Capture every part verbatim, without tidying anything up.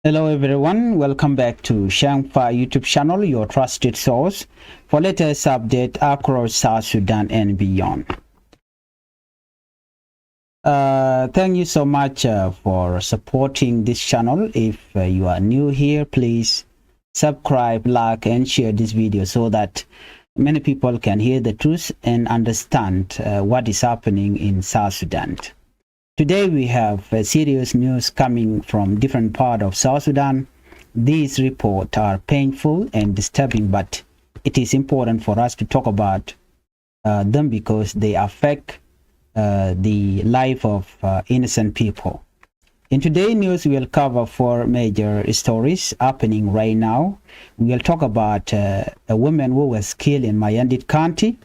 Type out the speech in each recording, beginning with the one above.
Hello everyone, welcome back to Shangfa YouTube channel, your trusted source for latest update across South Sudan and beyond. Uh, thank you so much uh, for supporting this channel. If uh, you are new here, please subscribe, like, and share this video so that many people can hear the truth and understand uh, what is happening in South Sudan. Today we have uh, serious news coming from different part of South Sudan. These reports are painful and disturbing, but it is important for us to talk about uh, them because they affect uh, the life of uh, innocent people. In today's news, we'll cover four major stories happening right now. We'll talk about uh, a woman who was killed in Mayandit County.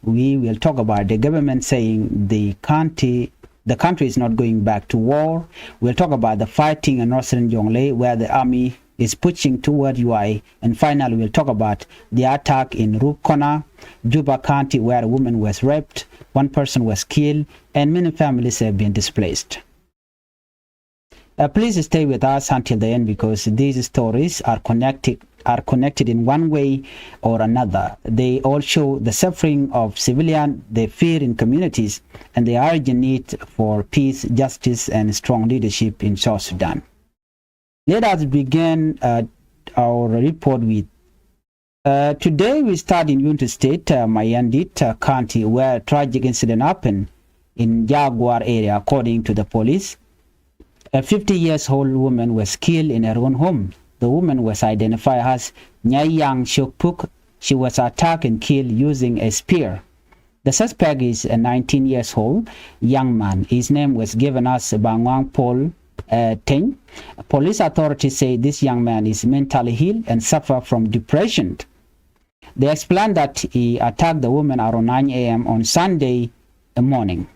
We will talk about the government saying the county, the country is not going back to war. We'll talk about the fighting in northern Jonglei, where the army is pushing toward U I. And finally, we'll talk about the attack in Rubkona, Juba County, where a woman was raped, one person was killed, and many families have been displaced. Uh, please stay with us until the end because these stories are connected are connected in one way or another. They all show the suffering of civilians, the fear in communities, and the urgent need for peace, justice, and strong leadership in South Sudan. Let us begin uh, our report with uh, today we start in Unity State, uh, Mayandit uh, County, where a tragic incident happened in Jaguar area, according to the police. A fifty years old woman was killed in her own home. The woman was identified as Nyayang Shokpuk. She was attacked and killed using a spear. The suspect is a nineteen years old young man. His name was given as Bangwang Paul uh, Teng. Police authorities say this young man is mentally ill and suffer from depression. They explained that he attacked the woman around nine a m on Sunday morning.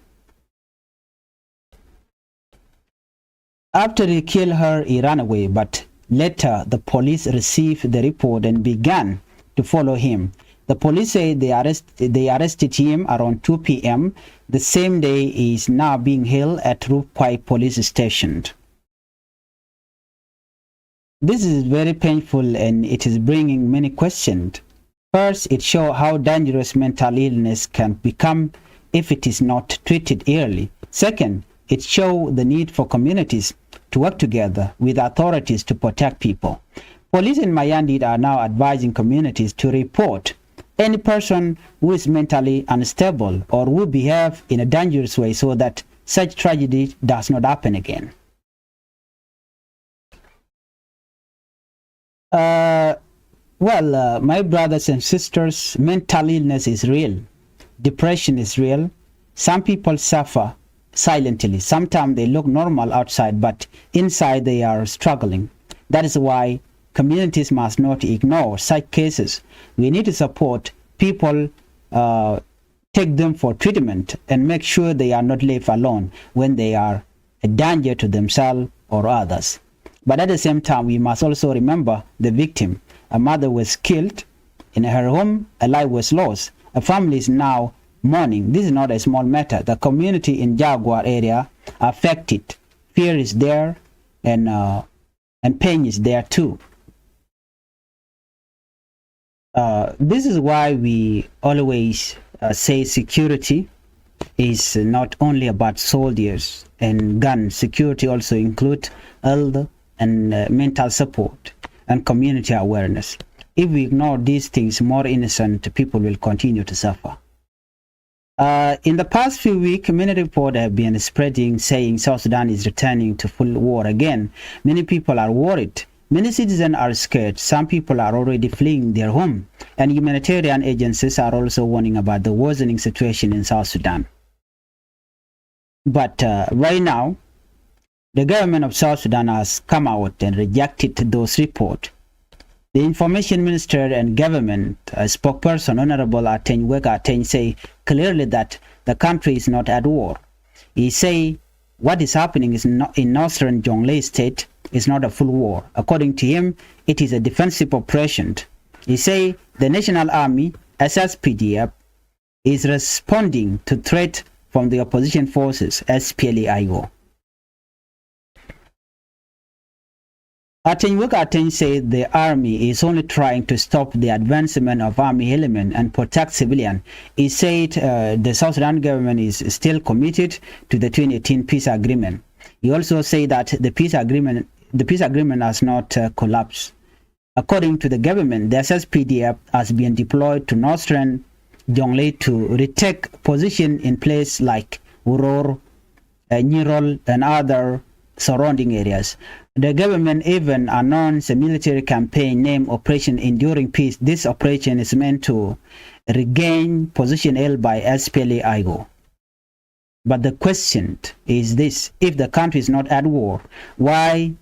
After he killed her, he ran away, but later the police received the report and began to follow him. The police say they arrest, they arrested him around two p m. The same day, he is now being held at Rupai police station. This is very painful and it is bringing many questions. First, it shows how dangerous mental illness can become if it is not treated early. Second, it shows the need for communities to work together with authorities to protect people. Police in Mayandit are now advising communities to report any person who is mentally unstable or who behave in a dangerous way so that such tragedy does not happen again. Uh, well, uh, my brothers and sisters, mental illness is real. Depression is real. Some people suffer silently. Sometimes they look normal outside, but inside they are struggling. That is why communities must not ignore such cases. We need to support people, uh, take them for treatment, and make sure they are not left alone when they are a danger to themselves or others. But at the same time, we must also remember the victim. A mother was killed in her home, a life was lost. A family is now mourning. This is not a small matter. The community in Jaguar area affected. Fear is there, and uh, and pain is there too. Uh, this is why we always uh, say security is not only about soldiers and guns. Security also include health and uh, mental support and community awareness. If we ignore these things, more innocent people will continue to suffer. Uh, in the past few weeks, many reports have been spreading saying South Sudan is returning to full war again. Many people are worried. Many citizens are scared. Some people are already fleeing their home. And humanitarian agencies are also warning about the worsening situation in South Sudan. But uh, right now, the government of South Sudan has come out and rejected those reports. The information minister and government uh, spokesperson, Honorable Ateny Wek Ateny, say clearly that the country is not at war. He say what is happening is not in northern Jonglei State is not a full war. According to him, it is a defensive operation. He say the National Army, S S P D F, is responding to threat from the opposition forces, S P L A I O. Ateny Wek Ateny said the army is only trying to stop the advancement of army element and protect civilian. He said, uh, the South Sudan government is still committed to the twenty eighteen peace agreement. He also said that the peace agreement, the peace agreement has not, uh, collapsed. According to the government, the S S P D F has been deployed to northern Jonglei to retake position in places like Uror, uh, Nyirol, and other surrounding areas. The government even announced a military campaign named Operation Enduring Peace. This operation is meant to regain position held by S P L A I O. But the question is this: if the country is not at war, why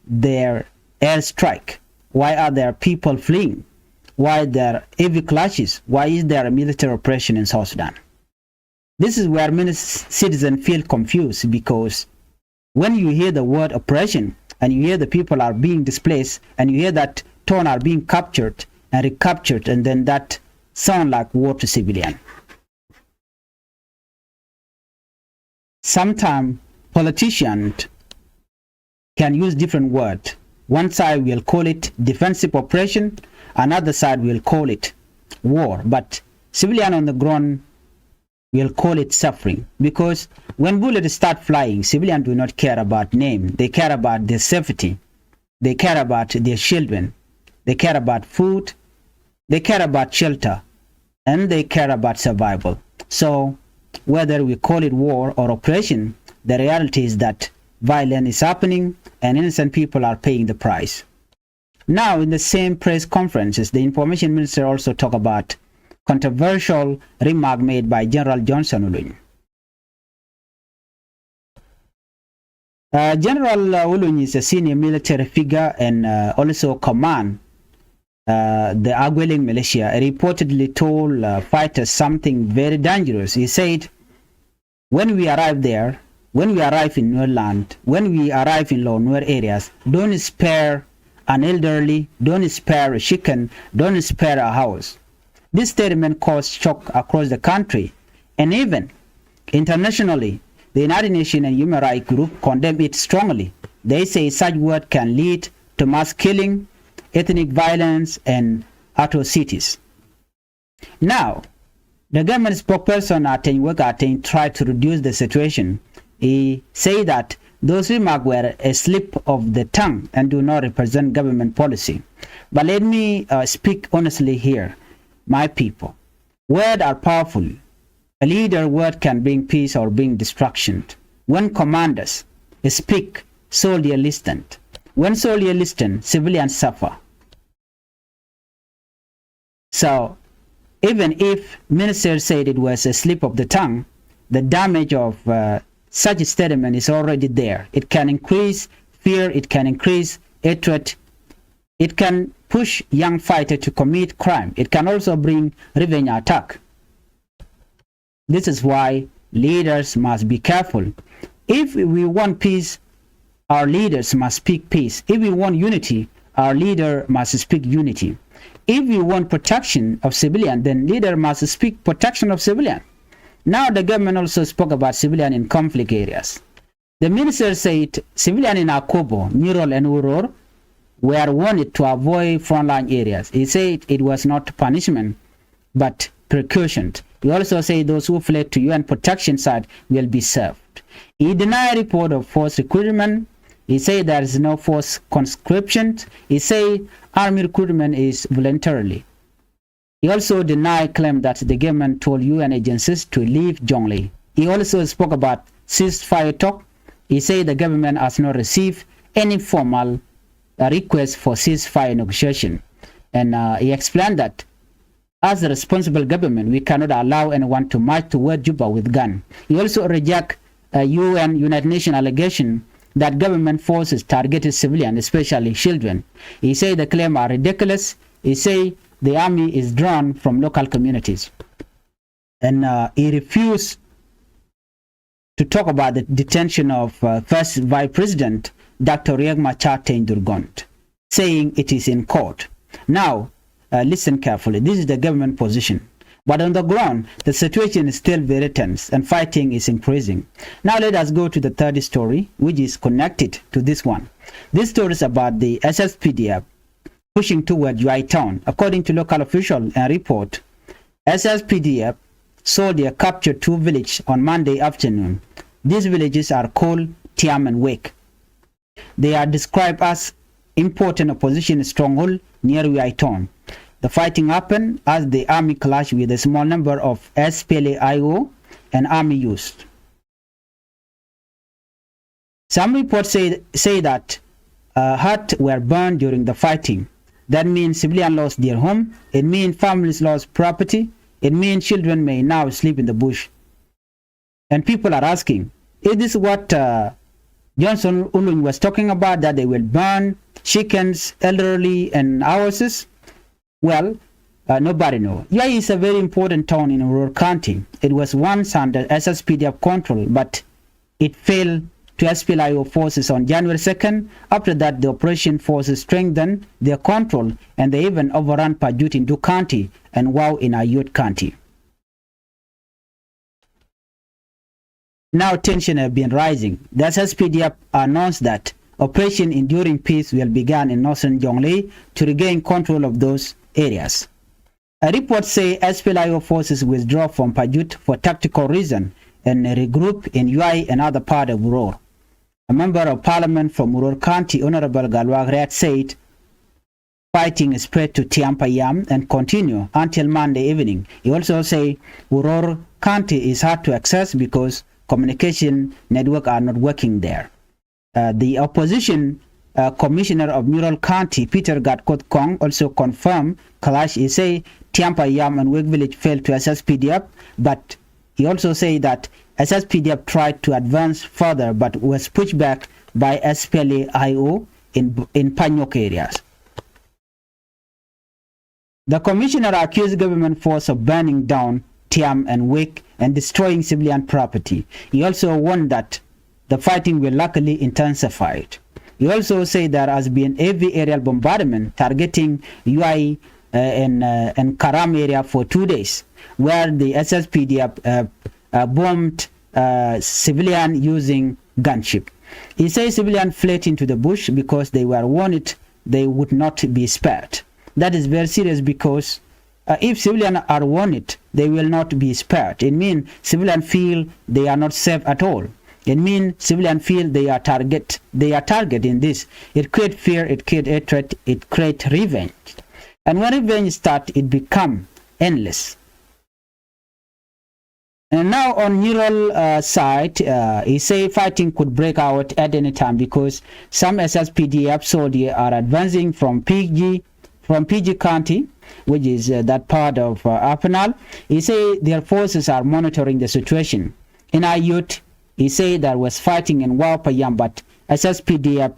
there airstrike? Why are there people fleeing? Why there heavy clashes? Why is there a military operation in South Sudan? This is where many citizens feel confused, because when you hear the word oppression and you hear the people are being displaced and you hear that town are being captured and recaptured, and then that sound like war to civilian. Sometimes politicians can use different words. One side will call it defensive operation, another side will call it war. But civilian on the ground will call it suffering, because when bullets start flying, civilians do not care about name. They care about their safety. They care about their children. They care about food. They care about shelter. And they care about survival. So whether we call it war or oppression, the reality is that violence is happening and innocent people are paying the price. Now, in the same press conferences, the information minister also talked about controversial remark made by General Johnson Uluny. Uh, General, uh, Uluny is a senior military figure and, uh, also command, uh, the Agweleng militia. Reportedly told, uh, fighters something very dangerous. He said, "When we arrive there, when we arrive in Nuer land, when we arrive in Lower Nuer areas, don't spare an elderly, don't spare a chicken, don't spare a house." This statement caused shock across the country, and even internationally, the United Nations and human rights group condemn it strongly. They say such word can lead to mass killing, ethnic violence, and atrocities. Now, the government spokesperson Ateny Wek Ateny tried to reduce the situation. He said that those remarks were a slip of the tongue and do not represent government policy. But let me, uh, speak honestly here, my people. Words are powerful. A leader word can bring peace or bring destruction. When commanders speak, soldier listen. When soldier listen, civilians suffer. So even if minister said it was a slip of the tongue, the damage of, uh, such a statement is already there. It can increase fear, it can increase hatred, it can push young fighter to commit crime. It can also bring revenge attack. This is why leaders must be careful. If we want peace, our leaders must speak peace. If we want unity, our leader must speak unity. If we want protection of civilian, then leader must speak protection of civilian. Now the government also spoke about civilian in conflict areas. The minister said civilian in Akobo, Nyirol and Uror were warned to avoid frontline areas. He said it was not punishment, but precaution. He also said those who fled to U N protection site will be served. He denied report of forced recruitment. He said there is no forced conscription. He said army recruitment is voluntarily. He also denied claim that the government told U N agencies to leave Jonglei. He also spoke about ceasefire talk. He said the government has not received any formal, uh, request for ceasefire negotiation. And, uh, he explained that as a responsible government, we cannot allow anyone to march toward Juba with gun. He also reject, uh, U N United Nations allegation that government forces targeted civilians, especially children. He said the claim are ridiculous. He said the army is drawn from local communities. And, uh, he refused to talk about the detention of, uh, First Vice President Doctor Riek Machar Teny Dhurgon, saying it is in court. Now, uh, listen carefully. This is the government position. But on the ground, the situation is still very tense and fighting is increasing. Now let us go to the third story, which is connected to this one. This story is about the S S P D F pushing toward Yuai town. According to local official and report, S S P D F soldier captured two villages on Monday afternoon. These villages are called Tiam and Wek. They are described as important opposition stronghold near Yuai town. The fighting happened as the army clashed with a small number of S P L A I O and army youths. Some reports say, say that uh, huts were burned during the fighting. That means civilians lost their home. It means families lost property. It means children may now sleep in the bush. And people are asking, is this what uh, Johnson Ulun was talking about, that they will burn chickens, elderly, and houses? Well, uh, nobody know. Yuai is a very important town in Uror County. It was once under S S P D F control, but it fell to S P L A I O forces on January second. After that, the operation forces strengthened their control, and they even overran Pajut in Duk County and Wau in Ayod County. Now tension have been rising. The S S P D F announced that Operation Enduring Peace will begin in northern Jonglei to regain control of those areas. A report say S P L A I O forces withdraw from Pajut for tactical reason and regroup in Yuai and other part of Uror. A member of parliament from Uror County, Honorable Galwak React, said fighting spread to Tiampayam and continue until Monday evening. He also say Uror County is hard to access because communication network are not working there. Uh, the opposition uh, commissioner of Murol County, Peter Gatkoth Kong, also confirmed clash. He say Tiampayam and Wek village fell to S S P D F, but he also say that S S P D F tried to advance further but was pushed back by S P L A I O in, in Panyok areas. The commissioner accused government force of burning down Tiam and Wek and destroying civilian property. He also warned that the fighting will likely intensify. He also said there has been heavy aerial bombardment targeting Yuai uh, and, uh, and Karam area for two days, where the S S P D F uh, uh, bombed uh, civilian using gunship. He says civilians fled into the bush because they were warned they would not be spared. That is very serious because uh, if civilians are warned, they will not be spared. It means civilians feel they are not safe at all. It means civilians feel they are target. They are target in this. It create fear. It create hatred. It create revenge. And when revenge start, it become endless. And now on Nirol uh, side, uh, he say fighting could break out at any time because some S S P D F soldiers are advancing from P G, from P G County, which is uh, that part of uh, Apenal. He say their forces are monitoring the situation. In Ayut, he say there was fighting in Waupayam, but S S P D F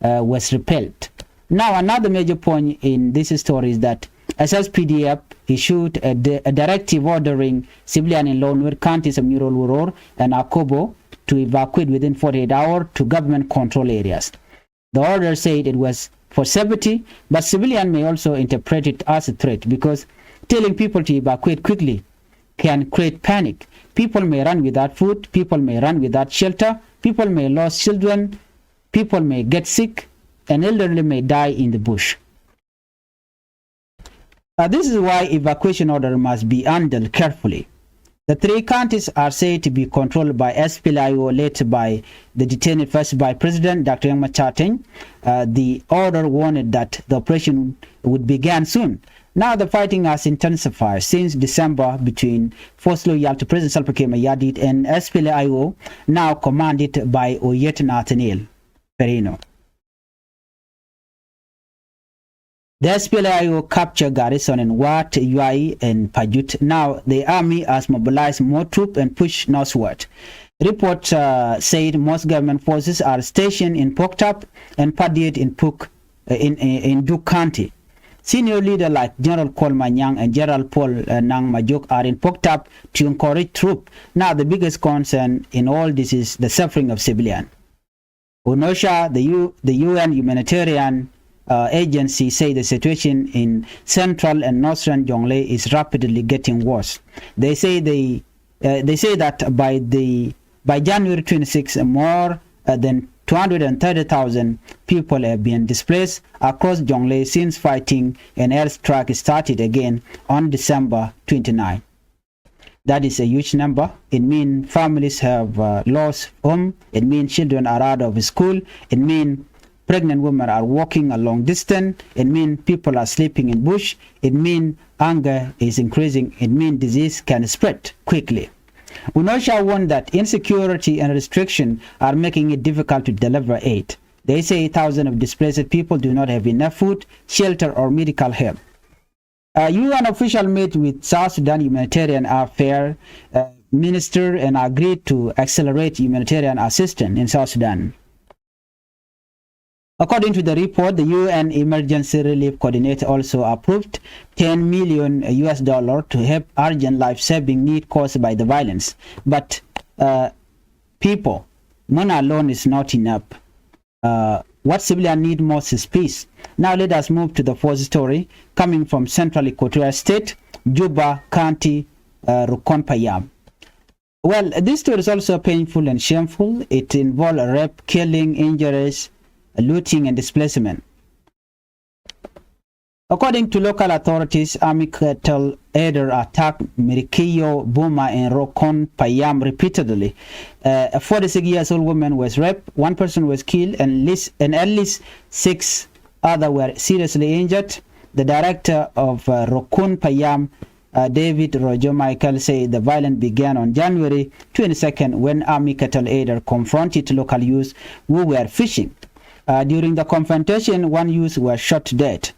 uh, was repelled. Now, another major point in this story is that S S P D F issued a, di- a directive ordering civilian in Lou Nuer counties of Nirol, Uror and Akobo to evacuate within forty-eight hours to government control areas. The order said it was for safety, but civilian may also interpret it as a threat because telling people to evacuate quickly can create panic. People may run without food, people may run without shelter, people may lose children, people may get sick, and elderly may die in the bush. Uh, this is why evacuation order must be handled carefully. The three counties are said to be controlled by S P L A I O, led by the detained first by President Doctor Riek Machar Teny. Uh, the order warned that the operation would begin soon. Now the fighting has intensified since December between force loyal to President Salva Kiir Mayardit and S P L A I O, now commanded by Oyet Nathaniel Perino. The S P L A I O capture garrison in Wat, Yuai and Pajut. Now the army has mobilized more troops and pushed northward. Report uh, said most government forces are stationed in Poktap and Padiet in Puk, uh, in, in, in Duk County. Senior leaders like General Kuol Manyang and General Paul uh, Nang Majok are in Poktap to encourage troops. Now the biggest concern in all this is the suffering of civilians. UNOCHA, the, U, the U N humanitarian uh, agency say the situation in central and northern Jonglei is rapidly getting worse. They say they, uh, they say that by the, by January twenty-sixth, more, uh, than two hundred and thirty thousand people have been displaced across Jonglei since fighting and airstrike started again on December twenty-ninth. That is a huge number. It means families have, uh, lost home. It means children are out of school. It means pregnant women are walking a long distance. It means people are sleeping in bush. It means hunger is increasing. It means disease can spread quickly. UNOCHA warned that insecurity and restriction are making it difficult to deliver aid. They say thousands of displaced people do not have enough food, shelter, or medical help. A U N official met with South Sudan humanitarian affair, uh, minister and agreed to accelerate humanitarian assistance in South Sudan. According to the report, the U N Emergency Relief Coordinator also approved ten million U S dollar to help urgent life-saving need caused by the violence. But, uh, people, money alone is not enough. Uh, what civilian need most is peace. Now let us move to the fourth story coming from Central Equatoria State, Juba County, uh, Rukon Payam. Well, this story is also painful and shameful. It involves rape, killing, injuries, looting, and displacement. According to local authorities, army cattle herder attacked Mirikiyo Buma in Rokon Payam repeatedly. Uh, a forty-six years old woman was raped, one person was killed, and, least, and at least six others were seriously injured. The director of, uh, Rokon Payam, uh, David Rojo Michael, said the violence began on January twenty-second when army cattle herder confronted local youth who were fishing. Uh, during the confrontation, one youth was shot dead.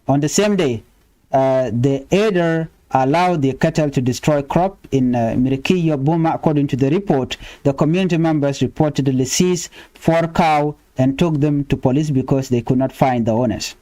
On the same day, uh, the herder allowed the cattle to destroy crop in, uh, Mirikiyo Buma. According to the report, the community members reportedly seized four cow and took them to police because they could not find the owners.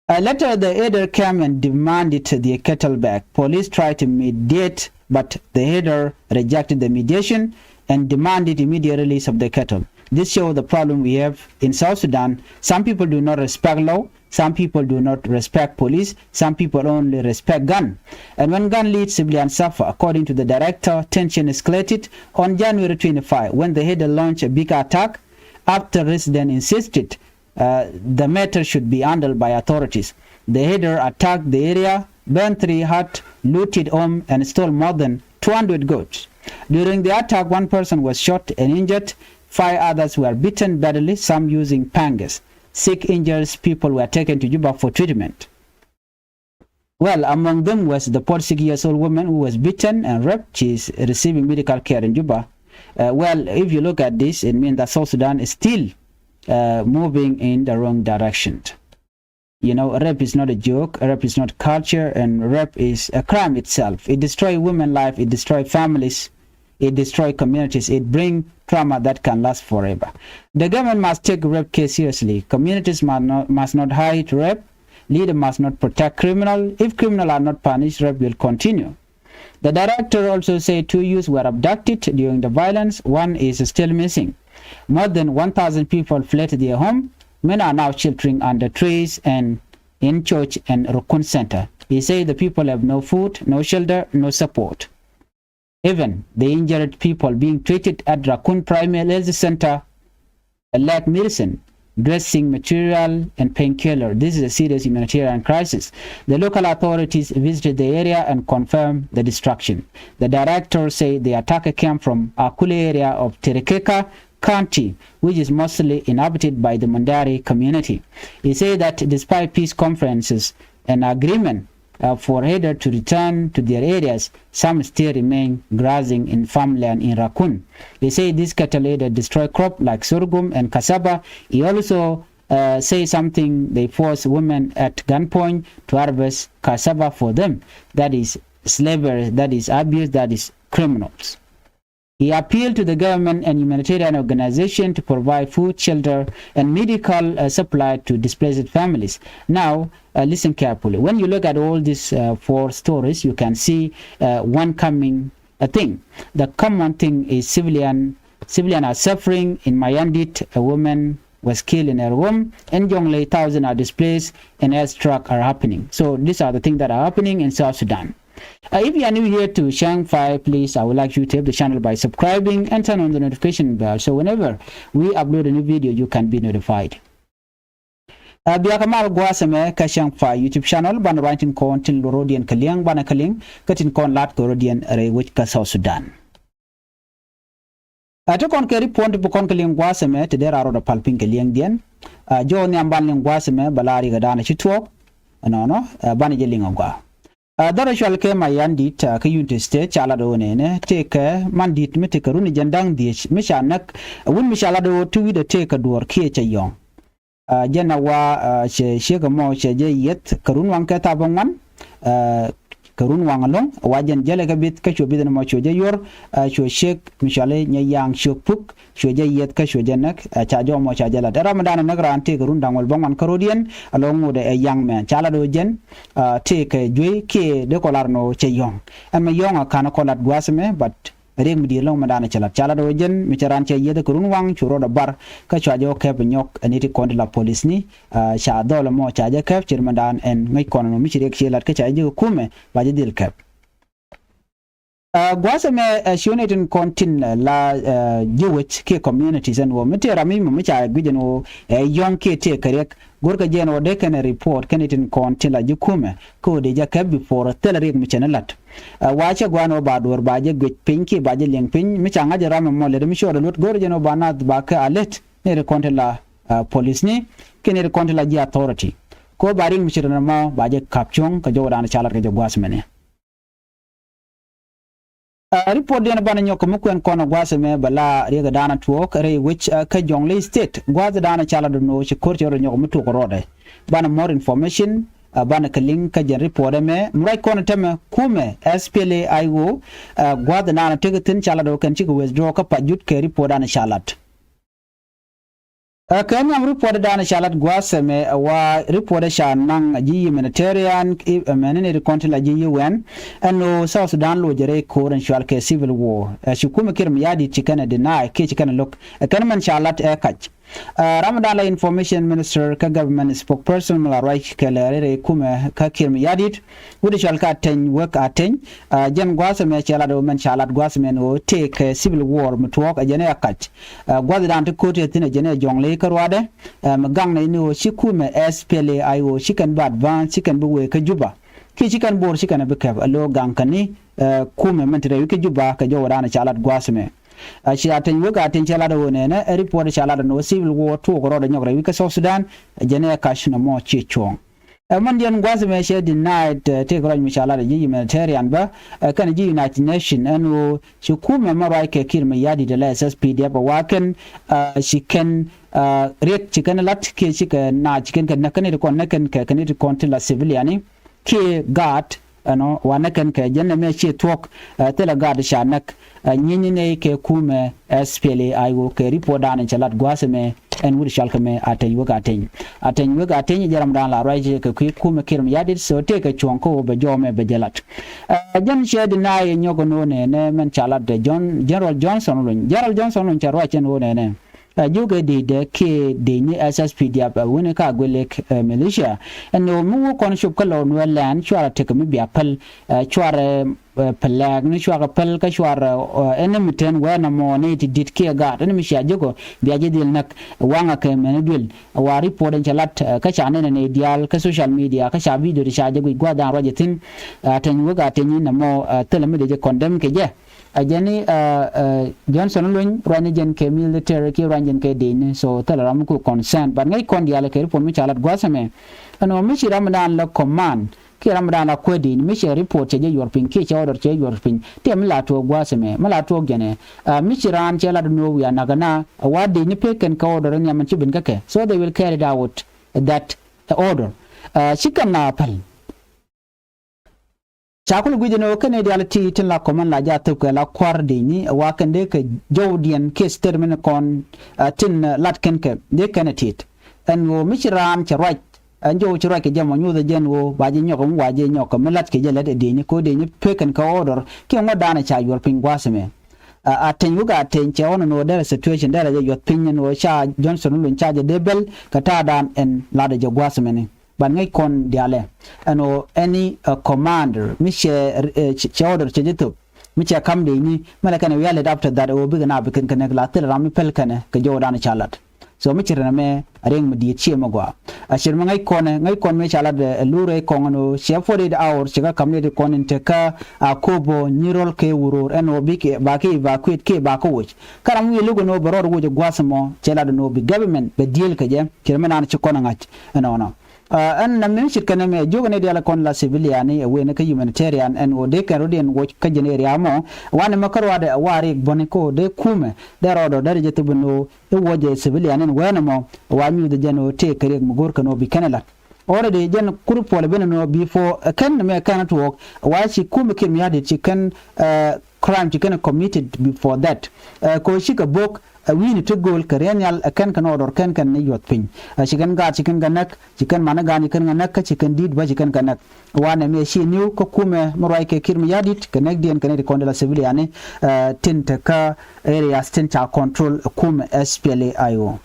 Uh, later, the herder came and demanded the cattle back. Police tried to mediate, but the herder rejected the mediation and demanded immediate release of the cattle. This shows the problem we have in South Sudan. Some people do not respect law. Some people do not respect police. Some people only respect gun. And when gun leads, civilians suffer. According to the director, tension escalated on January twenty-five when the herder launched a big attack after residents insisted, uh, the matter should be handled by authorities. The herder attacked the area, burned three huts, looted home, and stole more than two hundred goats. During the attack, one person was shot and injured. Five others were beaten badly, some using pangas. Six injured people were taken to Juba for treatment. Well, among them was the forty-six years old woman who was beaten and raped. She is receiving medical care in Juba. Uh, well, if you look at this, it means that South Sudan is still, uh, moving in the wrong direction. You know, rape is not a joke, rape is not culture, and rape is a crime itself. It destroys women's life, it destroys families, it destroys communities, it brings trauma that can last forever. The government must take rape case seriously. Communities must not, must not hide rape. Leaders must not protect criminals. If criminals are not punished, rape will continue. The director also said two youths were abducted during the violence. One is still missing. More than one thousand people fled their home. Many are now sheltering under trees and in church and Rukun Center. He said the people have no food, no shelter, no support. Even the injured people being treated at Rukun Primary Health Center lack medicine, dressing material, and painkiller. This is a serious humanitarian crisis. The local authorities visited the area and confirmed the destruction. The director said the attack came from Akule area of Terekeka County, which is mostly inhabited by the Mundari community. He said that despite peace conferences and agreement, uh, for herder to return to their areas, some still remain grazing in farmland in Rukun. He said this cattle herder destroy crop like sorghum and cassava. He also, uh, say something, they force women at gunpoint to harvest cassava for them. That is slavery, that is abuse, that is criminals. He appealed to the government and humanitarian organization to provide food, shelter, and medical, uh, supply to displaced families. Now, uh, listen carefully. When you look at all these, uh, four stories, you can see, uh, one coming, uh, thing. The common thing is civilian, civilian are suffering. In Mayandit, a woman was killed in her home. In Jonglei, thousands are displaced and airstrike are happening. So these are the things that are happening in South Sudan. Uh, if you are new here to Shang Fai, please, I would like you to help the channel by subscribing and turn on the notification bell. So whenever we upload a new video, you can be notified. Uh, bia kɛ mal gua̱a̱th ɛmɛ kä Shang Fai YouTube channel, banɛ ruany tin kɔn tin luɔr rɔ̱diɛn kɛ liɛŋ, banɛ kɛ liŋ kä tin kɔn lat kɛ rɔ̱diɛn rɛy wec kä South Sudan. Ɛ ti kɔn kɛ ripot ti bi kɔn kɛ liŋ gua̱a̱th ɛmɛ ti dee raa rɔɔdɛ pal piny kɛ liɛŋdiɛn. Ɛ jɔɔk nhiam ban liŋ gua̱a̱th ɛmɛ bɛ la riɛk ɛ da̱a̱n ɛ ci tuɔɔk. Ɛnɔnɔ ɛ banɛ jɛ liŋ ɛ gɔaa. Ɛ dhɔr ɛ cual kɛ Mayardit ɛ kä Unity State ca lat ɛ ɣöö nɛnɛ tëëkɛ man di̱t mi tëëkɛ run ɛ jɛn da̱ŋ dhiec mi ca näk. Ɛ wun mi ca lat ɛ ɣöö ti wi̱cdɛ tëëkɛ duɔ̱ɔ̱r kiɛ cɛ yɔ̱ŋ. Ɛ jɛn ɛ wa ɛ cɛ ciek ɛmɔ cɛ jɛ yieth kɛ run waŋ kɛ thaap bä ŋuan. Ɛ kɛ run waŋ ɛlɔ̱ŋ ɛ wa jɛn jälɛ kɛ bith kä cuɛ bith ɛn ɛmɔ cuɛ jɛ yuɔr. Ɛ cuɛ ciek mi cɔali Nyɛ Yaŋ Ciök Puk cuɛ jɛ yieth kä cuɛ jɛ näk. Ɛ ca jɔk ɛmɔ ca jɛ lat ɛ ram mi da̱a̱n ɛ näk raan tëëkɛ run da̱ŋ wäl bä ŋuan kä rɔ̱diɛn. Ɛ lo̱ŋ ŋot ɛ Yaŋ Mɛn ca lat ɛ ɣöö jɛn ɛ tëëkɛ juey kiɛ dee kɔ lar ɛn ɣöö cɛ yɔ̱ŋ. Ɛn mɛ yɔ̱ŋ ɛ ka̱n ɛ kɔ lat gua̱a̱th ɛmɛ but riɛk mi di̱i̱t ɛlɔ̱ŋ mɛndan ɛ cɛ la̱t ca la̱t ɛ ɣöö jɛn mi cɛ raan cɛ yieth ɛ kɛ run waŋ cu rɔɔdɛ bar. Kä cua jɛ wä kɛp ɛ nyɔk ɛ ni ti kɔn ti la polisni. Ca dhɔl ɛmɔ ca jɛ kɛp ce̱t mɛndan ɛn ŋäc kɔn ɛn ɣöö mi ci riɛk ciɛ la̱t kä ca jɛ ji̱ kɛ kumɛ ba jɛ dhil kɛp. Gua̱a̱th ɛmɛ ɛ ciö ni tin kɔn tin la ji̱ wec kiɛ communities ɛn ɣöö mi tëë ram mi mɔ mi ca guic ɛn ɣöö ɛ yɔ̱ŋ kiɛ tëë kɛ riɛk. Go̱rkɛ jɛ ɛn ɣöö dee kɛn ɛ report kɛn ni tin kɔn tin la ji̱ kumɛ kä ɣöö dee jɛ kɛp before thilɛ riɛk mi cɛ ni la̱t. Ɛ wa cɛ gua̱a̱n ɣöö ba duɔ̱ɔ̱r ba jɛ guic piny kiɛ ba jɛ liɛŋ piny mi ca ŋa̱c ɛ ram ɛmɔ lät mi cɔɔdɛ luɔt go̱o̱rɛ jɛn ɣöö ba naath ba kɛ alert ni ri kɔn ti la polisni kiɛ ni ri kɔn ti la ji̱ authority. Kɛ ɣöö ba riŋ mi ci ri nɔmɔ ba jɛ ka̱p cuɔ̱ŋ kɛ jɔwdan ca lat kɛ jɛ gua̱a̱th mɛnɛ. Ɛ ripot diɛn banɛ nyɔk kɛ mi kuɛn kɔn ɛ gua̱a̱th ɛmɛ bɛ la riɛk ɛ da̱a̱n ɛ tuɔɔk rɛy wec kä Jonglei State gua̱a̱th ɛ da̱a̱n ɛ ca lat dun ɣöö ci ko̱r cɛ rɔ nyɔk mi tuɔɔk rɔɔdɛ. Banɛ more information. Ɛ banɛ kɛ liŋ kä jɛn ripot ɛmɛ mi ruac kɔn ɛ tämɛ kumɛ S P L A I O. Ɛ gua̱a̱th ɛ da̱a̱n ɛ tek thi̱n ca lat ɣöö kɛn cikɛ withdraw kä pa jut kɛ ripot da̱a̱n ɛ ca lat. Ɛ kɛ nhiam ripot da̱a̱n ɛ ca lat gua̱a̱th ɛmɛ ɛ wa ripot ɛ ca naŋ ji̱ humanitarian ɛmɛn ni ri kɔn ti la ji̱ U N. Ɛn ɣöö South Sudan loc ɛ rɛy ko̱r ɛn cual kɛ civil war ɛ ci kumɛ Kiir Mayardit ci kɛn ɛ deny kiɛ ci kɛn ɛ lo̱k ɛ kɛn mɛn ca lat ɛ kac. Ɛ ram dan la information minister kä government spokesperson mi la ruac kɛ lɛri rɛy kumɛ kä Kiir Mayardit wut i̱ cɔal kä Ateny Wek Ateny. Ɛ jɛn gua̱a̱th ɛmɛ cɛ lat ɣöö mɛn ca lat gua̱a̱th ɛmɛn ɣöö tëëkɛ civil war mi tuɔɔk ɛ jɛn ɛ kac. Ɛ gua̱a̱th dan ti ko̱t yɛ thi̱n ɛ jɛn ɛ Jonglei kä ruaadɛ. Ɛ mi gaŋ nɛ ni ɣöö ci kumɛ S P L A I O ci kɛn bi advance ci kɛn bi wëë kä Juba. Kiɛ ci kɛn bo̱o̱r ci kɛn bi kɛp ɛ lo̱o̱ gaŋ kɛn ni ɛ kumɛ mɛn ti rɛy wi̱c kä Juba kɛ jɔwdan ca lat gua̱a̱th ɛmɛ. Ɛ ci Ateny Wek Ateny cɛ lat ɛ ɣöö nɛnɛ ɛ ripot ca lat ɛ ni ɣöö civil war tuɔɔk rɔɔdɛ nyɔk rɛy wi̱c kä South Sudan. Ɛ jɛn ɛ kac nɔmɔ ciɛ cuɔ̱ɔ̱ŋ. Ɛ mɛn diɛn gua̱a̱th ɛmɛ cɛ denied ɛ tëëk ruac mi ca lat ɛ ji̱ humanitarian bä ɛ kɛn ji̱ United Nation ɛn ɣöö ci kumɛ mɛ ruac kɛ Kiir Mayardit ɛ la S S P D F ɛ wa kɛn ɛ ci kɛn ɛ riɛk ci kɛn lat kiɛ ci kɛ naath ci kɛn kɛ näk kɛn ti kɔn näk kɛn kɛ kɛn ti kɔn ti la civilian ni kiɛ guard. Ɛnɔ wanɛ kɛn kɛ jɛn nɛmɛ ciɛ thuɔ̱k. Ɛ thilɛ gaat ca näk ɛ nyieny nɛy kɛ kumɛ S P L A I O kɛ ripot dan in cɛ lat gua̱a̱th ɛmɛ. Ɛn wut cal kɛ mɛ Ateny Wek Ateny. Ateny Wek Ateny jɛ ram dan la ruac kɛ kui̱ kumɛ Kiir Mayardit so tëëkɛ cuɔ̱ŋ kä ɣöö bɛ jɔɔmɛ bɛ jɛ lat. Ɛ jɛn cɛ deny nyɔk ɛn ɣöö nɛnɛ mɛn ca lat ɛ John General Johnson Olony. General Johnson Olony cɛ ruac ɛn ɣöö nɛnɛ. Ɛ jiök ɛ dec dɛ kiɛ dec ni S S P D F ɛ wuni ka guilek ɛ militia. Ɛn ɣöö mi wä kɔn cop kä lɔw nuɛ lɛn cuarɛ tekɛ mi bia päl ɛ cuarɛ ɛ pɛlɛɛk ni cuakɛ päl kä cuarɛ ɛ ɛn mi ten wɛɛ nɔmɔ ni ti dit kiɛ gaat ɛn mi cia jiök ɔ bia ji̱ dhil näk waŋɛ kɛ mɛni duël. Ɛ wa ripot ɛn cɛ lat ɛ kä ca nɛnɛ ni diaal kä social media kä ca video ti ca jɛ guic gua̱a̱th dan ruac ɛ thi̱n. Ɛ Ateny Wek Ateny in nɔmɔ ɛ thilɛ mi dee jɛ condemn kɛ jɛ. Ɛ jɛn ni ɛ ɛ Johnson Olony ruany jɛn kɛ military kiɛ ruany jɛn kɛ dec ni so thilɛ ram mi ku concern but ŋäc kɔn diaal kɛ ripot mi ca lat gua̱a̱th ɛmɛ. Ɛn ɣöö mi ci ram mi daan la command kiɛ ram mi daan la kuäär dec ni mi cɛ ripot cɛ jɛ yuɔr piny kiɛ cɛ order cɛ yuɔr piny. Tiɛ mi la tuɔɔk gua̱a̱th ɛmɛ mi la tuɔɔk jɛn ɛ ɛ mi ci raan cɛ lat ni ɣöö wiaa nak ɛna ɛ wa dec ni pek kɛn kɛ order ni amɛn ci ben kä kɛ so they will carry it out that order. Ɛ ci kɛn la päl. Ca kulɛ guic ɛn ɣöö kɛn nɛy diaal ti tin la command la jɛ a thöpkɛ la kua̱r dec ni ɛ wa kɛn dee kɛ jɔwdiɛn kiɛ statement kɔn ɛ tin lat kɛn kɛ dee kɛn ɛ tit. Ɛn ɣöö mi ci raan cɛ ruac ɛn jɔw ci ruac kɛ jɛ mɔ nyuuth ɛ jɛn ɣöö ba jɛ nyɔk ɛm wa jɛ nyɔk kɛ mi lat kɛ jɛ lät ɛ dec ni kɛ ɣöö dec ni pek kɛn kɛ order kiɛ ŋuɔ̱t daanɛ ca yuɔr piny gua̱a̱th ɛmɛ. Ateny wek Ateny cɛ ɣɔn ɛn ɣöö derɛ situation derɛ jɛ yuɔth piny ɛn ɣöö ca Johnson Olony ca jɛ dee bel kɛ ta̱a̱dan ɛn latdɛ jɛ gua̱a̱th ɛmɛni. Ban ŋäc kɔn diaalɛ ɛn ɣöö any commander mi cɛ cɛ order cɛ jɛ thop mi cɛ kam dee ni mɛ lɛ kɛn ɛ wial it after that ɣöö bikɛ na bi kɛn kɛ nɛk la thil ram mi pɛl kɛnɛ kɛ jɔwdan ca lat. So mi ci rin ɛmɛ a riɛŋ mi diet ciɛ mɛ gɔaa. A cir mi ŋäc kɔn ɛ ŋäc kɔn mi ca lat ɛ lur ɛ kɔŋ ɛn ɣöö ciɛ forty eight hour ci kä kam ni ti kɔn in te kä a kobo nyirol kɛ wuror ɛn ɣöö bikɛ ba kɛ evacuate kɛ ba kɛ woc. Kä ram wi̱i̱ luk ɛn ɣöö bɛ rɔɔd woc ɛ gua̱th ɛmɔ cɛ lat ɛn ɣöö bi government bɛ deal kɛ jɛ cir mi naan ci kɔn ɛ ŋa̱c ɛnɔnɔ. Ɛn na mi cit kɛn ɛmɛ jiök ni dial kɔn la civilian ni ɛ wen kä humanitarian ɛn ɣöö dee kɛn rot in woc kä jɛn area mɔ. Wanɛ mɛ kä ruadɛ ɛ wa rik bäni kä ɣöö dee kumɛ dee rɔɔdɔ dee ri jɛ thop in ɣöö i̱ wuɔcɛ civilian in weenɛ mɔ wa nyuuth jɛn ɣöö tëë kɛ riɛk mi go̱o̱r kɛn ɣöö bi kɛn ɛ la̱t. Already jɛn kur puɔl ben ɛn ɣöö before ɛ kɛn mɛ kɛn tuɔɔk wa ci kumɛ Kiir Mayardit ci kɛn crime ci kɛn committed before that. Kɛ ɣöö cikɛ bo̱k ɛ wi̱i̱ni ti gööl kɛ riɛn nhial ɛ kɛn kɛn order kɛn kɛn ni yuɔth piny. Ci kɛn gaat ci kɛn kɛ näk ci kɛn mani gaan ci kɛn kɛ näk kä ci kɛn di̱i̱t bä ci kɛn kɛ näk. Wanɛ mi ɛ ci niw kä kumɛ mi ruac kɛ Kiir Mayardit kɛ näkdiɛn kɛ ni ti kɔn di la civiliani tin te kä areas tin ca control ɛ kumɛ SPLA-IO.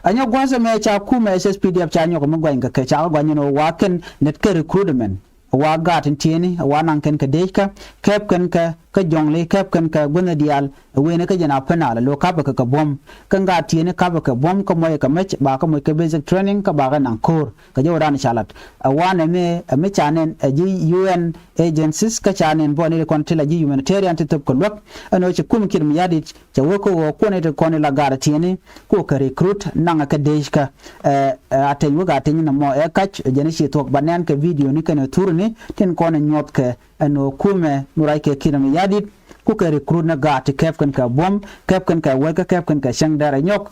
Anyɔk gua̱a̱th ɛmɛ ca kumɛ SSPDF ca nyɔk mi guany kɛ kɛ ca kɛ guany ni wa kɛn lät kɛ recruitment wa gaat in tieni wa naŋ kɛn kɛ dec kä kɛp kɛn kɛ kä jɔŋli kɛp kɛn kɛ guänh diaal. Wen kä jɛn a penal lo kapɛ kɛ kɛ buɔ̱m kä gaat tieni kapɛ kɛ buɔ̱m kä mɔc kɛ mec ba kɛ mɔc kɛ basic training kä ba kɛ naŋ ko̱r kɛ jɛ wä dan ca lat. Ɛ wanɛ mi ɛ mi ca nɛn ɛ ji̱ UN agencies kä ca nɛn bɔ ni kɔn ti la ji̱ humanitarian ti thop kɛ luäk. Ɛn ɣöö ci kum Kiir Mayardit cɛ wee kä ɣöö kuɔn i̱ ti kɔn i̱ la gaar tieni ku kɛ recruit naŋ kɛ dec kä. Ɛ Ateny wek Ateny nɔmɔ ɛ kac jɛn i̱ ci thuɔ̱k ba nɛn kɛ video ni kɛn ɛ thur ni tin kɔn i̱ nyuɔth kɛ ɛn ɣöö kumɛ mi ruac kɛ Kiir Mayardit ku kɛ recruit ni gaat ti kɛp kɛn kɛ buɔ̱m kɛp kɛn kɛ wec kä kɛp kɛn kɛ cäŋ dɛr ɛ nyɔk.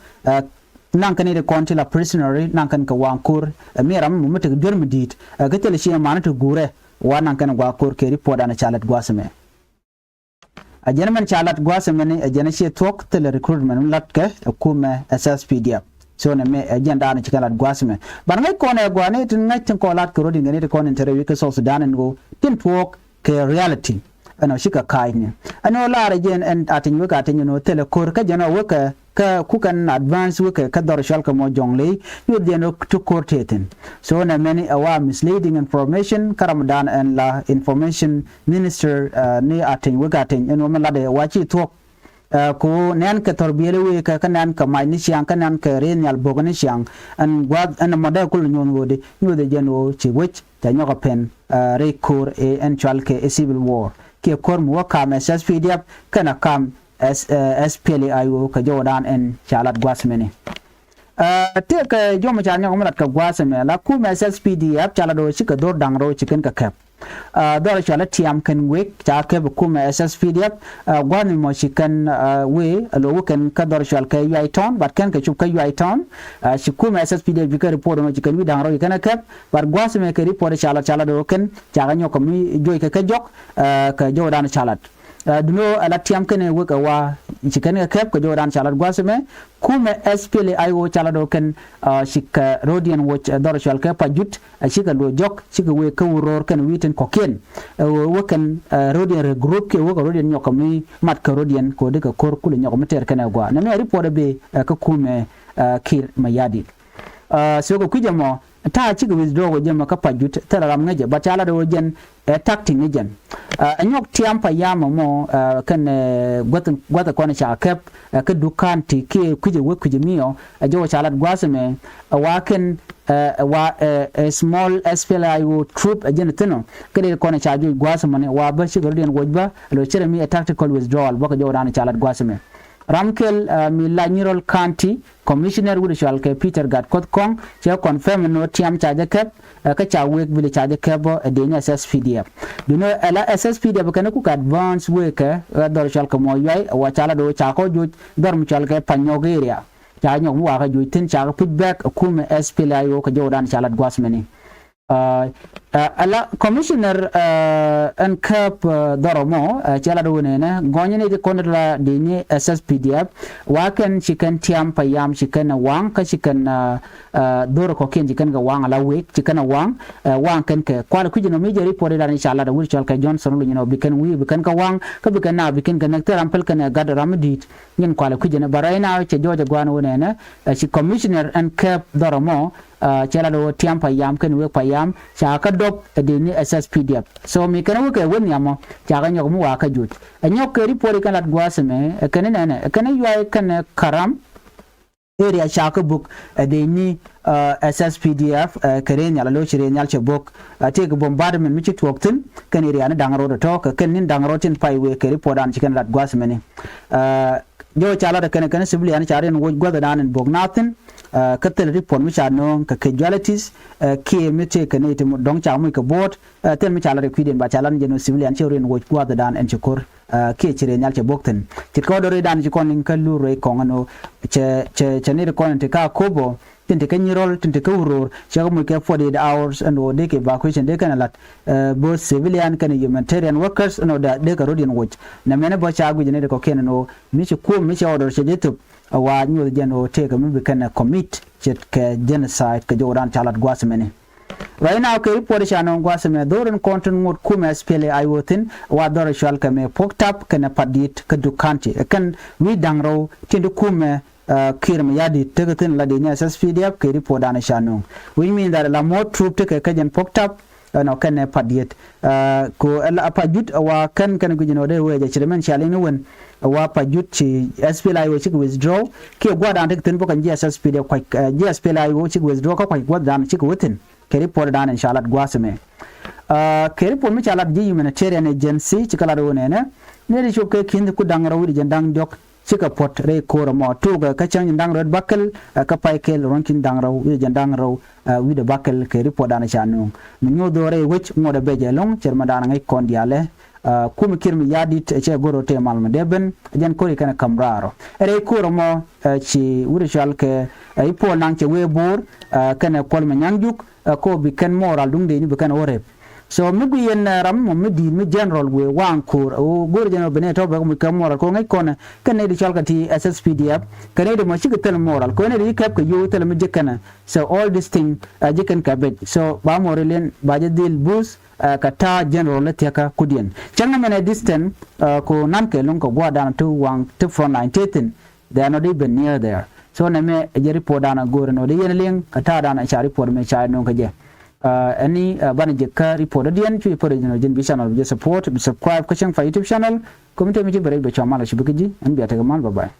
Naŋ kɛn i̱ ti kɔn ti la prisoner naŋ kɛn kɛ waŋ ko̱r ɛ mi ram mi mi tek duer mi di̱i̱t ɛ kä thil ci ɛ mani ti guurɛ. Wa naŋ kɛn gua̱a̱ ko̱r kɛ report an ca lät gua̱a̱th ɛmɛ. A jɛn mɛn ca lat gua̱a̱th ɛmɛni a jɛn a ciɛ thuɔ̱k thilɛ recruitment mi lat kɛ ɛ kumɛ SSPDF. So nɛ mɛ ɛ jɛn daanɛ ci kɛ lat gua̱a̱th ɛmɛ ban ŋäc kɔn ɛ gua̱a̱ni tin ŋäc tin kɔn lat kɛ rot in gɛni ti kɔn in te rɛy wi̱c kɛ South Sudan in ɣöö tin thuɔ̱k kɛ reality. Ɛn ɔ cikɛ ka̱a̱cni ɛn ɣöö laarɛ jɛn ɛn a tiny wek a tiny ɛn ɣöö thilɛ ko̱r kä jɛn ɔ wekɛ kä kukɛn advance wekɛ kä dhɔr cual kɛ mɔ jɔŋ ley. Nyuth jɛn ɔ ti ko̱r tëë thi̱n. So nɛ mɛni ɛ wa misleading information kä ram dan ɛn la information minister ni a teny wek a teny ɛn wä mi latdɛ wa ci thuɔ̱k. Ku nɛn kɛ thɔr biɛli wee kɛ kä nɛn kɛ mac ni ciaŋ kä nɛn kɛ ri nhial bo̱k ni ciaŋ. Ɛn gua̱th ɛn mɔ dee kul nyuɔ̱n ɣöödi nyuɔ̱th ɛ jɛn ɣöö ci wec ca nyɔk a pɛn rɛy ko̱r ɛ ɛn cual kɛ ɛ civil war kiɛ ko̱r mi wä kam ɛ SSPDF kɛn a kam ɛ SPLA-IO kɛ jɔwdan ɛn ca lat gua̱th mɛni. Tëëkɛ jɔmɔ ca nyɔk mi lat kɛ gua̱a̱th ɛmɛ la kumɛ SSPDF ca la do̱ cikɛ dhor da̱ŋ rɛw ci kɛn kɛ kɛp. Dhɔr cual ɛ tiam kɛn wek ca kɛp kumɛ SSPDF. Gua̱a̱th mi mɔ ci kɛn wee a lo̱ wä kɛn kä dhɔr cual kɛ yuay tɔ̱ɔ̱n bat kɛn kɛ cup kä yuay tɔ̱ɔ̱n. Ci kumɛ SSPDF bi kɛ report ɛmɔ ci kɛn wi̱i̱ da̱ŋ rɛw ci kɛn ɛ kɛp bat gua̱a̱th ɛmɛ kɛ report ca la ca la do̱ kɛn ca kɛ nyɔk kɛ mi joc kɛ kɛ jɔk kɛ jɔwdan ca lat. Duno ɛ la tiam kɛn ɛ wek ɛ wa ci kɛn kɛ kɛp kɛ jɔwdan ca lat gua̱a̱th ɛmɛ. Kumɛ SPLA-IO ca la do̱ kɛn ci kɛ rodiɛn woc dhɔr cual kɛ pa jut a cikɛ luɔ jɔk cikɛ wee kä wur ro̱o̱r kɛn wi̱i̱ tin kɔ̱kiɛn. Ɛ wee kɛn rodiɛn rɛ group kiɛ wek ɛ rodiɛn nyɔk kɛ mi mat kɛ rodiɛn kɛ wä di kɛ ko̱r kulɛ nyɔk mi tɛɛr kɛn ɛ gɔaa nɛ mi a report ɛ bi kä kumɛ Kiir Mayardit. So kɛ kui̱c ɛmɔ ta̱a̱ cikɛ withdraw kɛ jɛ mɛ kä pa jut thilɛ ram ŋäcɛ ba ca lat ɛ wä jɛn ɛ tactic ni jɛn. Ɛ nyɔk tiam pa yam ɛmɔ kɛn gua̱th gua̱th kɔn ca kɛp kä dukan ti kiɛ kui̱cɛ wek kui̱cɛ miɔ ɛ jɔwä ca lat gua̱th ɛmɛ. Ɛ wa kɛn ɛ wa ɛ small SPLA-IO troop ɛ jɛn thi̱n ɔ kɛ dee kɔn ca juɔc gua̱th ɛmɔni wa bä cikɛ rodiɛn woc bä ɛ lo cɛrɛ mi ɛ tactical withdrawal bä kɛ jɔwä dan ca lat gua̱th ɛmɛ. Ram kɛl mi la Nyirol County Commissioner wut cual kɛ Peter Gatkuoth Kong cɛ confirm ni tiam ca jɛ kɛp kä ca wek bili ca jɛ kɛp bɔ ɛ dee ni SSPDF. Duno ɛ la SSPDF kɛn kuk advance wek kɛ ɛ dhɔr cual kɛ mɔ yuay wa ca la do ca kɔ juɔc dhɔr mi cual kɛ Panyok area. Ca nyɔk mi wa kɛ juɔc thin ca kɛ push back ɛ kumɛ SPLA-IO kɛ jɔwdan ca lat gua̱th mɛni. Ala commissioner ɛn käp dhɔrɔ mɔ cɛ lat wunɛ nɛ gɔnyɛ ni ti kɔn la di ni S S P D F wa kɛn ci kɛn tiam pa yam ci kɛn waŋ kä ci kɛn dhɔrɔ kɔkiɛn ci kɛn kɛ waŋ ala wek ci kɛn waŋ waŋ kɛn kɛ kual kui̱c nɔ mi jɛ report idan ica lat wur cɔl kɛ Johnson lu nyinɔ bi kɛn wi̱i̱ bi kɛn kɛ waŋ kä bi kɛn na bi kɛn kɛ näk thil ram pɛl kɛn ɛ gat ram mi di̱i̱t. Nyin kual kui̱c nɛ ba right now cɛ jɔɔc ɛ guan wunɛ nɛ ci commissioner ɛn käp dhɔrɔ mɔ cɛ la do̱ tiam pa yam kɛn wek pa yam ca kä dɔp ɛ dee ni S S P D F. So mi kɛn wek kɛ wen yamɔ ca kä nyɔk mi wa kä juc ɛ nyɔk kɛ report kɛn lat gua̱a̱th mɛ ɛ kɛn nɛnɛ ɛ kɛn yuay kɛn karam area ca kä buk ɛ dee ni S S P D F kɛ ree nyal a lo̱ ci ree nyal cɛ buk. Tëëk bombardment mi ci tuɔɔk thi̱n kɛn area ni da̱ŋ ro̱d ɛ tɔ̱ kɛ kɛn ni da̱ŋ ro̱d tin pay wek kɛ report an ci kɛn lat gua̱a̱th mɛni. Jɔw ca lat kɛn kɛn civilian ca rin woc gua̱thdan in bok nathin kä thil report mi ca no̱o̱ŋ kɛ casualties kiɛ mi tëë kɛ nɛy ti dɔ̱ŋ ca muc kɛ buɔ̱ɔ̱t. Thil mi ca lat kui̱diɛn ba ca lat jɛ no̱o̱ŋ civilian ci rin woc gua̱thdan in ci ko̱r kiɛ ci rin nyal cɛ bok thin cit kɛ ɣɔt dɔridan ci kɔn in kä lur rɛy kɔŋ ɛn ɣöö cɛ cɛ cɛ nɛy ti kɔn in ti ka kobo tin ti kä nyirɔl tin ti kä wuror cɛ kɛ muc kɛ forty eight hours ɛn ɣöö dee kɛ evacuation dee kɛn ɛ lat both civilian kɛn humanitarian workers ɛn ɣöö dee kɛ rot yɛn woc. Nɛ mɛn ɛ bä ca guic nɛy ti kɔ̱kiɛn ɛn ɣöö mi ci kuom mi cɛ order cɛ jɛ thop a wa nyuɔth jɛn ɣöö tëëkɛ mi bi kɛn ɛ commit ce̱tkɛ genocide kɛ jɔwdan ca lat gua̱th mɛni. Right now kɛ report ca nɔŋ gua̱th mɛ dhor in kɔn tin ŋot kumɛ S P L A I O thin wa dhor cual kɛ mɛ puɔk tap kɛn ɛ pat di̱i̱t kä Duk County ɛ kɛn wi̱i̱ da̱ŋ rɛw tin ti kumɛ Kiir mi ya̱di̱t tekɛ thin la di ni S S P D F kɛ report dan ca nɔŋ. Which mean that la more troop tekɛ kä jɛn puɔk tap ɛnɔ kɛn ɛ pat diet. Ko a pa jut a wa kɛn kɛn guic nɔ dee wee jɛ ci rɛ mɛn cia liŋ ni wen a wa pa jut ci S P L A I O cik withdraw kiɛ gua̱dan tek thin bä kɛn jiɛ S S P D kuac jiɛ S P L A I O cik withdraw kä kuac gua̱dan cik within kɛ report dan in ca lat gua̱a̱th mɛ. Kɛ report mi ca lat ji̱ humanitarian agency ci kɛ lat wun ɛnɛ ni ri cop kɛ ki̱n ku da̱ŋ rɛw wi̱c jɛn da̱ŋ diɔk. Cikɛ puɔt rɛy ko̱r ɛmɔ tuukɛ kä cäŋ da̱ŋ rɛw bäkɛl kä pay kɛl ruɔ̱n ki̱n da̱ŋ rɛw wi̱cdɛ jɛn da̱ŋ rɛw wi̱cdɛ bäkɛl kɛ report dan ca nuŋ. Mi nyuɔth dho̱o̱r rɛy wec ŋuɔ̱t ɛ bɛc ɛlɔ̱ŋ cɛr mɛ dan ŋäc kɔn diaalɛ. Kum kiɛr mi ya̱di̱t ɛ cɛ go̱r rɔ tëë mal mi dee ben ɛ jɛn ko̱ri kɛnɛ käm raar rɔ. Ɛ rɛy ko̱r ɛmɔ ci wut ɛ cual kɛ i̱ puɔl naŋ cɛ wee bo̱o̱r kɛnɛ kuɔl mi nyaŋ juk. Ko bi kɛn moral duŋ dee ni bi kɛn wä rep. So mi gui yɛn ram mɔ mi di̱i̱t mi general wee waŋ ko̱r ɣöö go̱o̱r jɛn ɣöö bi nɛy tɔ̱ bɛ kɛ muc kɛ moral kɛ ɣöö ŋäc kɔnɛ kɛ nɛy di cɔl kɛ ti S S P D F kɛ nɛy di mɔ cikɛ thil moral kɛ ɣöö nɛy di ci kɛp kɛ yio̱w thilɛ mi ji̱ kɛnɛ. So all this thing ji̱ kɛn kɛ bec so ba mɔ ri liɛn ba jɛ dhil buth kɛ ta̱a̱ general lɛ thia̱kä kudiɛn cäŋ nɛ mɛnɛ distance. Ko nan kɛ luŋ kɛ gua̱a̱r dan ti waŋ ti front line ti thin. They are not even near there. So nɛ mɛ jɛ report dan a go̱o̱r nɔ di yɛn liŋ kɛ ta̱a̱ dan a ca report mɛ ca no̱o̱ŋ kɛ jɛ. Ɛni banɛ jɛ kä report diɛn cu report jɛ nɔ jɛn bi channel bi jɛ support bi subscribe kä cäŋ fa YouTube channel. Community mi ci bɛ rɛc bɛ cua mal a ci bi kä ji̱ ɛn bia tekɛ mal bye bye.